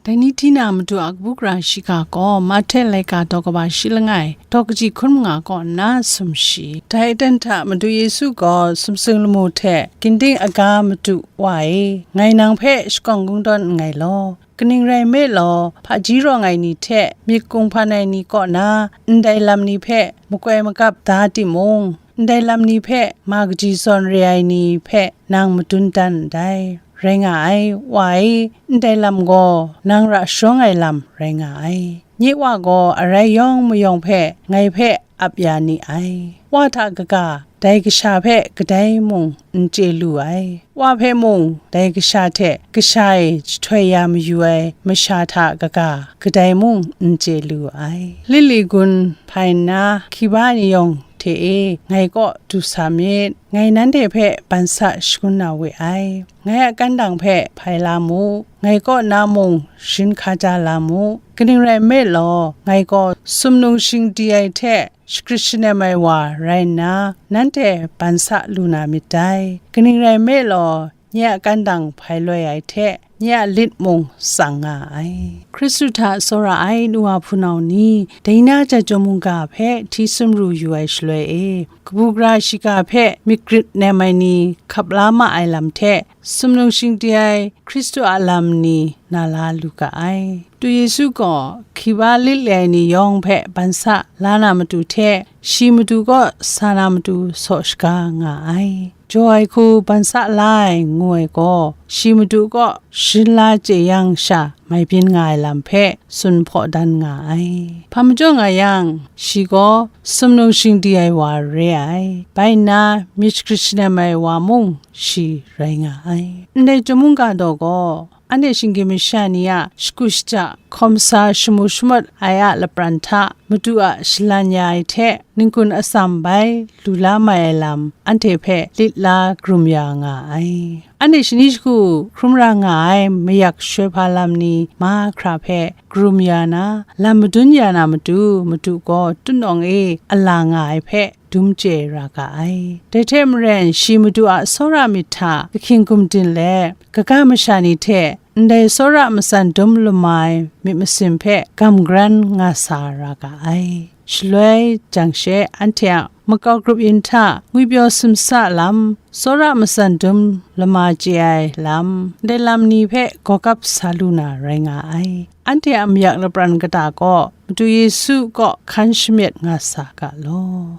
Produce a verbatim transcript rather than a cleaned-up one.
Dai ni hti na Madu a kabu gara shiga gaw Mahte laika daw kaba shi langai, daw kaji hkun manga kaw nna sumshi. Dai aten hta Madu Yesu gaw sumsing lamu hte ginding aga madu wa e, ngai nang hpe shakawn kungdawn nngai law, kaning rai nme law, hpaji rawng ai ni hte myit kunghpan ai ni kaw na ndai lam ni hpe makoi magap da timung, ndai lam ni hpe ma kaji zawn re ai ni hpe nang madun dan ndai. Rai nga ai, Wa e, ndai lam gaw nang ra sharawng ai lam rai nga ai. Nye Wa gaw arai yawng mayawng hpe ngai hpe ap ya ni ai. Wa hta kaga, dai kasha hpe kadai mung n chye lu ai. Wa hpe mung, dai kasha hte kasha e jahtoi ya mayu ai masha hta kaga, kadai mung n chye lu ai. Lili gun hpai nna, hkiba ni yawng hte e ngai kaw du sa myit. Ngai nanhte hpe ban sa shangun na we ai. Ngai a kandang hpe hpai la mu. Ngai kaw na mung sharin hkaja la mu. Kaning rai nme law, ngai gaw sumnung shingdi ai hte shagrit shanem ai wa rai nna, nanhte ban sa lu na myit dai. Kaning rai nme law, nye a kandang hpai loi ai hte, nye a lit mung tsang nga ai. Hkristu hta tsawra ai nu wa hpunau ni, dai na jat chyawm mungga hpe hti sumru yu ai shaloi e, kabu gara shiga hpe myit grit nem ai ni hkap la ma ai lam hte, sumnung shingdi ai Hkristu a lam ni na la lu ga ai. Madu Yesu gaw hkiba lit le ai ni yawng hpe ban sa la na matu hte, shi matu kaw sa na matu saw shaga nga ai. Jaw ai hku ban sa la ai ngu ai gaw, shi matu kaw sharin la chye yang sha mai byin nga ai lam hpe tsun hpaw dan nga ai. Hpa majaw nga yang, shi gaw sumnung shingdi ai wa re ai. Bai nna, myit shagrit shanem ai wa mung shi rai nga ai. Ndai chyawm mungga daw gaw, anhte shinggyim masha ni a shagu shaja, hkawm sa shamu shamawt ai a lapran hta, Madu a shalan ya ai hte, n-gun atsam bai lu la mai ai lam, anhte hpe lit la karum ya nga ai. Anhte shani shagu hkrum ra nga ai mayak shoi hpa lam ni mahkra hpe karum ya na, lam madun ya na matu, Madu gaw tutnawng e a la nga ai hpe dum chye ra ga ai. Dai hte maren, shi Madu a tsawra myit hta kahkying gumdin let, kaga masha ni hte ndai tsawra matsan dum lama ai myit masin hpe gam garan nga sa ra ga ai. Shaloi jang she, anhte a makau grup yin hta ngwipyaw simsa lam, tsawra matsan dum lama chye ai lam, ndai lam ni hpe gawgap sa lu na rai nga ai. Anhte a mayak lapran kata gaw Madu Yesu kaw hkan shamyet nga sa ga law.